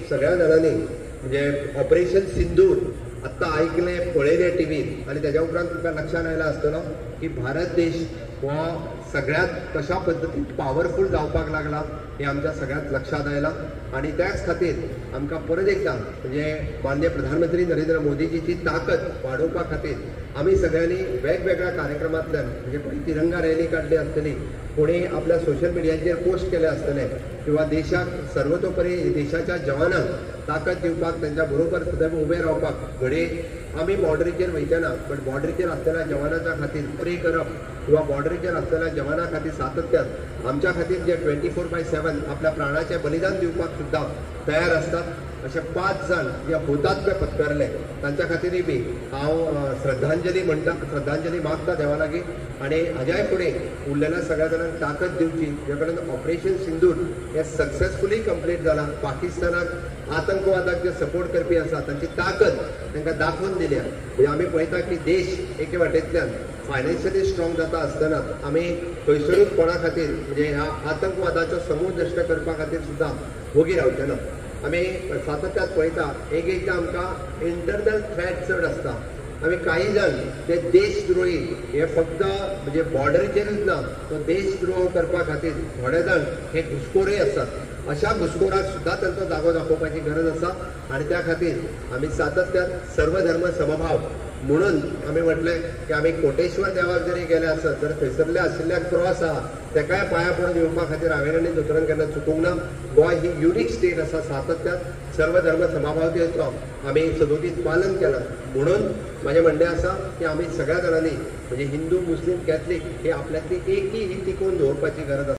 सगळ्या जाणांनी म्हणजे ऑपरेशन सिंदूर आत्तां आयकलें पळयलें टिवीर आनी तेज्या उपरांत तुमकां लक्षांत आयलां आसतलो की भारत देश हो सगळ्यांत कशा पद्दतीन पावरफूल जावपाक लागला हें आमच्या सगळ्यांत लक्षांत आयलां. आनी त्याच खातीर आमकां परत एकदां म्हणजे माननीय प्रधानमंत्री नरेंद्र मोदीजीची ताकद वाडोवपा खातीर आमी सगळ्यांनी वेगवेगळ्या कार्यक्रमांतल्यान म्हणजे कोणी तिरंगा रॅली काडली आसतली, कोणी आपल्या सोशल मिडियाचेर पोस्ट केले आसतले किंवा देशाक सर्वतोपरी देशाच्या जवानांक ताकद दिवपाक तांच्या बरोबर सदैव उबे रावपाक घडये आमी बॉर्डरीचेर वयचे ना, बट बॉर्डरीचेर आसतल्या जवानाच्या खातीर प्रे करप किंवा बॉर्डरीचेर आसतल्या जवाना खातीर सातत्यान आमच्या खातीर जे 24/7 आपल्या प्राणाचें बलिदान दिवपाक सुद्दां तयार आसतात अशे 5 जाण जे हुतात्मे पत्करले तांच्या खातीरय बी हांव श्रद्धांजली म्हणटा, श्रद्धांजली मागता देवा लागीं. आनी हाज्याय फुडें उरलेल्या सगळ्या जाणांक ताकद दिवची जे कडेन ऑपरेशन सिंदूर हें सक्सेसफुली कंप्लीट जालां. पाकिस्तानाक आतंकवादाक जे सपोर्ट करपी आसा तांची ताकद तांकां दाखोवन दिल्या. म्हणजे आमी पळयता की देश एके वाटेंतल्यान फायनान्शियली स्ट्रॉंग जाता आसतना आमी खंयसरूच कोणा खातीर म्हणजे ह्या आतंकवादाचो समूह नश्ट करपा खातीर सुद्दां वोगी रावचे ना. आमी सातत्यात पळयता एक एकदां आमकां इंटरनल थ्रेट चड आसता. आमी कांय जाण ते देशद्रोही हे फक्त म्हणजे बॉर्डरीचेरूच ना, तो देशद्रोह करपा खातीर थोडे जाण हे घुसखोरय आसतात. अशा घुसखोराक सुद्दां तांचो जागो दाखोवपाची गरज आसा आनी त्या खातीर आमी सातत्यान सर्वधर्म समभाव म्हणून आमी म्हटलें की आमी कोटेश्वर देवाक जरी गेले आसत तर थंयसरले आशिल्ल्या क्रॉस आहा तेकाय पांया पडून येवपा खातीर हांवें आनी दोतोरान केन्ना चुकूंक ना. गोंय ही युनीक स्टेट आसा, सातत्यान सर्वधर्म समभावतेचो आमी सदोदीत पालन केलां. म्हणून म्हाजें म्हणणें आसा की आमी सगळ्या जाणांनी म्हणजे हिंदू मुस्लीम कॅथलीक ही आपल्यांतली एकी ही टिकोवन दवरपाची गरज आसा.